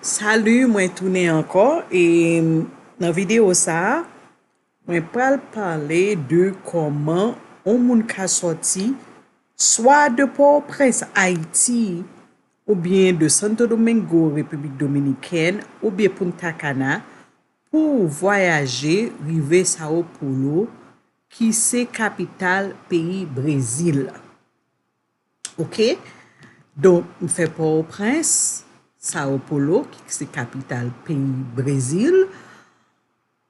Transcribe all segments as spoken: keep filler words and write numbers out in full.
Salut, mwen tounen ankò e nan videyo sa a, mwen pral pale de kòman yon moun ka sòti swa de Pòtoprens, Ayiti, oubyen de Santo Domingo, Repiblik Dominikèn, oubyen Punta Cana pou vwayaje rive Sao Paulo, ki se kapital peyi Brezil. Oke? Donk, m fè Pòtoprens, Sao Paulo, ki se kapital peyi Brezil.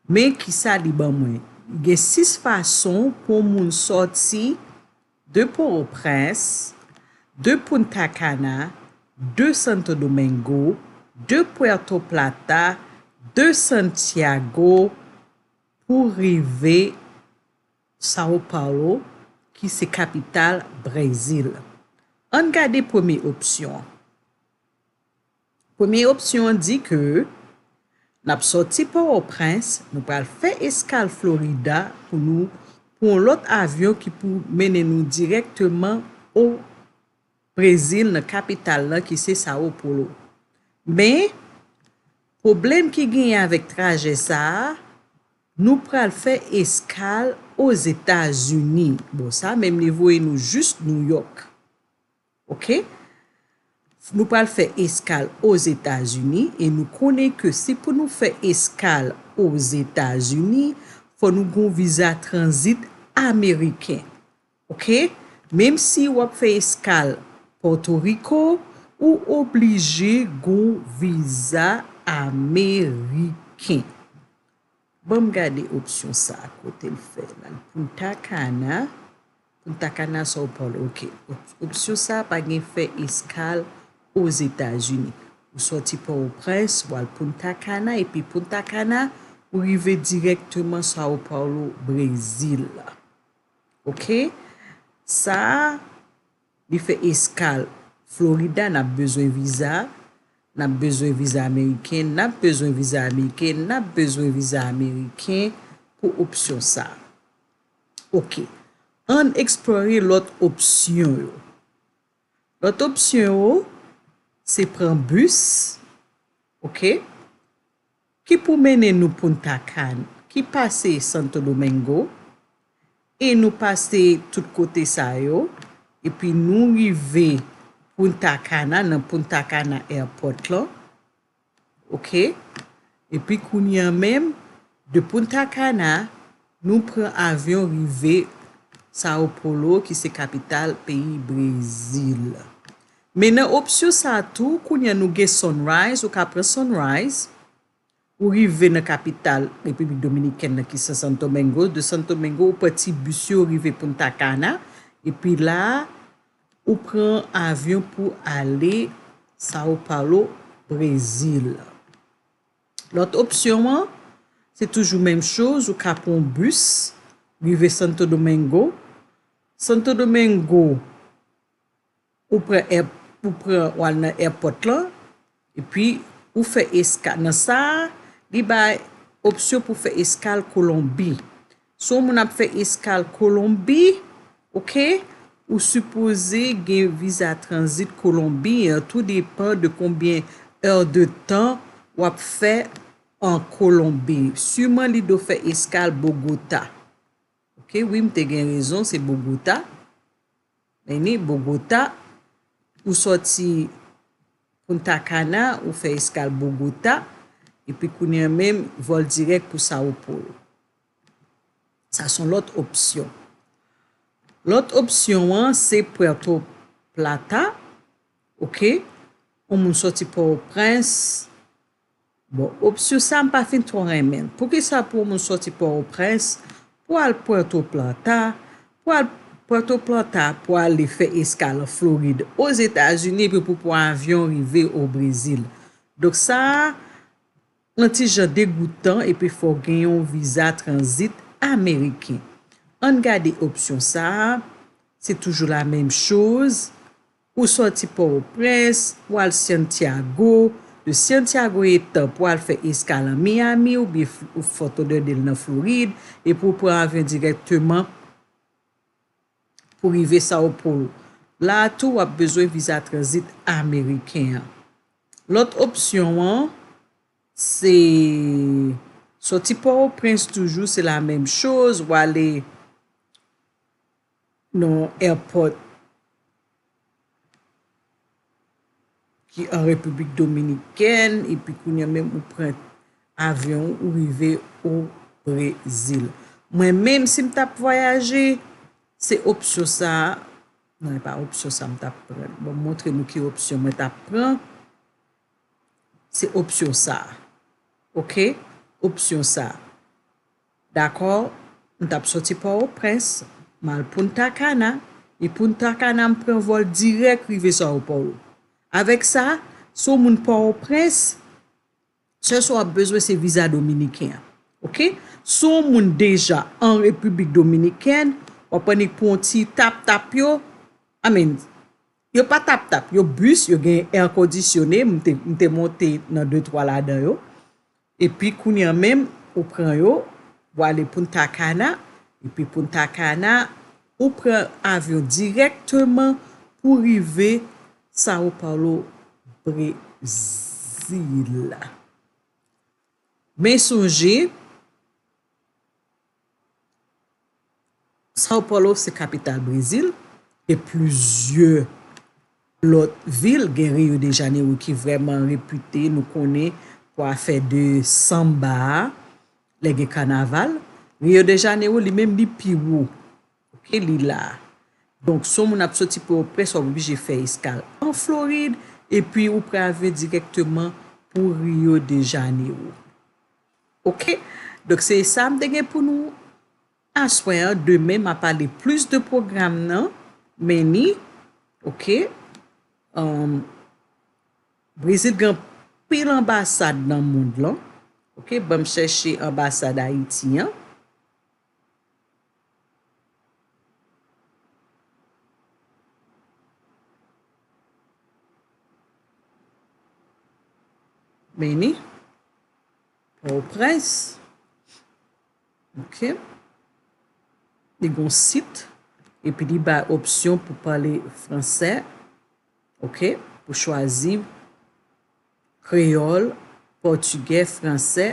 Men kisa li ban mwen? Gen sis fason pou yon moun sòti de Pòtoprens, de Punta Cana, de Santo Domingo, de Puerto Plata, de Santiago, pou rive Sao Paulo, ki se kapital Brezil. Ann gade premye opsyon an. Premye opsyon an di ke n ap sòti Pòtoprens, nou pral fè eskal Florida pou nou pran yon lòt avyon ki pou mennen nou dirèkteman o Brezil, nan kapital lan ki se Sao Paulo. Men, pwoblèm ki genyen avèk trajè sa a, nou pral fè eskal Ozetazini. Bon, sa menm li voye nou jis Nouyòk. Oke? Nou pral fè eskal Ozetazini e nou konnen ke si pou nou fè eskal Ozetazini, fò nou gen yon viza tranzit ameriken. Oke? Menm si w ap fè eskal Pòtoriko, ou oblije gen yon viza ameriken. Ban m gade opsyon sa a, kote l fè la. Punta Cana. Punta Cana, Sao Paulo. Oke. Op-, opsyon sa a pa gen fè eskal Ozetazini. Ou sòti Pòtoprens, w al Punta Cana, epi Punta Cana, ou rive dirèkteman Sao Paulo, Brezil. Oke? Sa a, li fè eskal Florida, n ap bezwen viza, n ap bezwen viza ameriken, n ap bezwen viza ameriken, n ap bezwen viza ameriken pou opsyon sa a. Oke. Ann eksplore lòt opsyon yo. Lòt opsyon yo, se pran bis, oke, ki pou mennen nou Punta Cana, ki pase Santo Domingo, e nou pase tout kote sa yo, epi nou rive Punta Cana, nan Punta Cana Airport lan. Oke? Epi kounye a menm, de Punta Cana, nou pran avyon rive Sao Paulo, ki se kapital peyi Brezil. Men nan opsyon sa a tou, kounye a nou gen Sunrise, ou ka pran Sunrise, ou rive nan kapital Repiblik Dominikèn nan, ki se Santo Domingo. De Santo Domingo, ou pran ti bis yo, ou rive Punta Cana. Epi la a, ou pran avyon pou ale Sao Paulo, Brezil. Lòt opsyon an, se toujou menm choz, ou ka pran yon bis, rive Santo Domingo. Santo Domingo, ou pran air-, ou pran, w al nan airport lan, epi ou fè eskal. Nan sa a, li bay opsyon pou fè eskal Kolonbi. Si yon moun ap fè eskal Kolonbi, oke, ou sipoze gen viza tranzit Kolonbi an, tou depan de konbyen è de tan w ap fè an Kolonbi. Siman li dwe fè eskal Bogota. Oke, wi, m te gen rezon, se Bogota. Men ni Bogota, ou sòti Punta Cana, ou fè eskal Bogota, epi kounye a menm, vòl dirèk pou Sao Paulo. Sa se yon lòt opsyon. Lòt opsyon an, se Puerto Plata, oke? Yon moun sòti Pòtoprens. Bon, opsyon sa, m pa fin twò renmen l. Poukisa pou yon moun sòti Pòtoprens, pou al Puerto Plata, pou al Puerto Plata, pou ale fè eskal an Florid, Ozetazini, epi pou pran avyon rive o Brezil? Donk sa a, yon ti jan degoutan, epi fò w gen yon viza tranzit ameriken. Ann gade opsyon sa a, se toujou la menm choz. Ou sòti Pòtoprens, ou al Santiago, de Santiago etan pou al fè eskal an Miami oubyen F-, Fort Lauderdale nan Florid, epi w pran avyon dirèkteman pou rive Sao Paulo. La a tou, w ap bezwen viza tranzit ameriken an. Lòt opsyon an, se sòti Pòtoprens toujou, se la menm choz, w ale nan airport ki an Repiblik Dominikèn, epi kounye a menm ou pran avyon, ou rive o Brezil. Mwen menm, si m t ap vwayaje, se opsyon sa a, non, e pa opsyon sa a m t ap pran. Bon, m montre nou ki opsyon mwen t ap pran. Se opsyon sa a. Oke? Opsyon sa a. Dakò? M t ap sòti Pòtoprens, m al Punta Cana, e Punta Cana m pran vòl dirèk rive Sao Paulo. Avèk sa, si w moun Pòtoprens, sèl sa w ap bezwen se viza dominiken an. Oke? Si w moun deja an Repiblik Dominikèn, w ap annik pran yon ti tap-tap yo, I mean, yo pa tap-tap, yo bis, yo gen air conditionné, m te, m te monte nan de twa ladan yo. Epi kounye a menm, ou pran yo, ou ale Punta Cana, epi Punta Cana, ou pran avyon dirèkteman pou rive Sao Paulo, Brezil. Men sonje, Sao Paulo se kapital Brezil, gen plizyè lòt vil, gen Rio de Janeiro ki vrèman repite, nou konnen pou afè de sanba a, lè gen kanaval. Rio de Janeiro, li menm, li pi wo, oke, li la. Donk, si w moun ap sòti Pòtoprens, w ap oblije fè eskal an Florid, epi ou pran avyon dirèkteman pou Rio de Janeiro. Oke? Donk, se sa m te gen pou nou aswè an. Demen, m a pale plis de pwogram nan, men ni, oke? Ahn, Brezil gen anpil anbasad nan mond lan. Oke? Ban m chèche anbasad Ayiti an. Men ni, Pòtoprens. Oke. Li gon sit, epi li bay opsyon pou pale fransè. Oke. Pou chwazi kreyòl, pòtigè, fransè.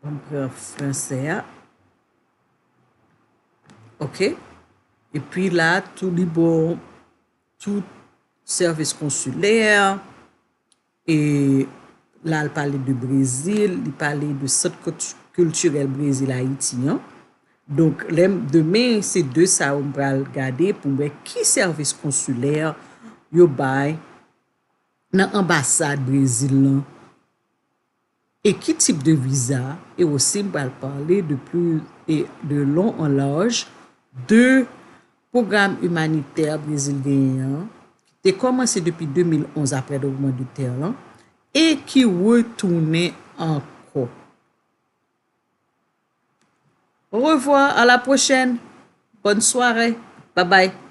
Ban m pran fransè a. Oke. Epi la, tou li bon, tout sèvis konsilè, e la, l pale de Brezil, li pale de Sant Kiltirèl Brezil Ayiti an. Donk, lè m, demen, se de sa yo m pral gade pou m wè ki sèvis konsilè yo bay nan anbasad Brezil lan. E ki tip de viza, e osi m pral pale de pli, e de long an laj, de pwogram imanitè Brezil genyen an, ki te kòmanse depi de mil onz apre tranblemanntè lan, e ki retounen ankò. Au revoir, à la prochaine. Bonne soirée. Bye bye.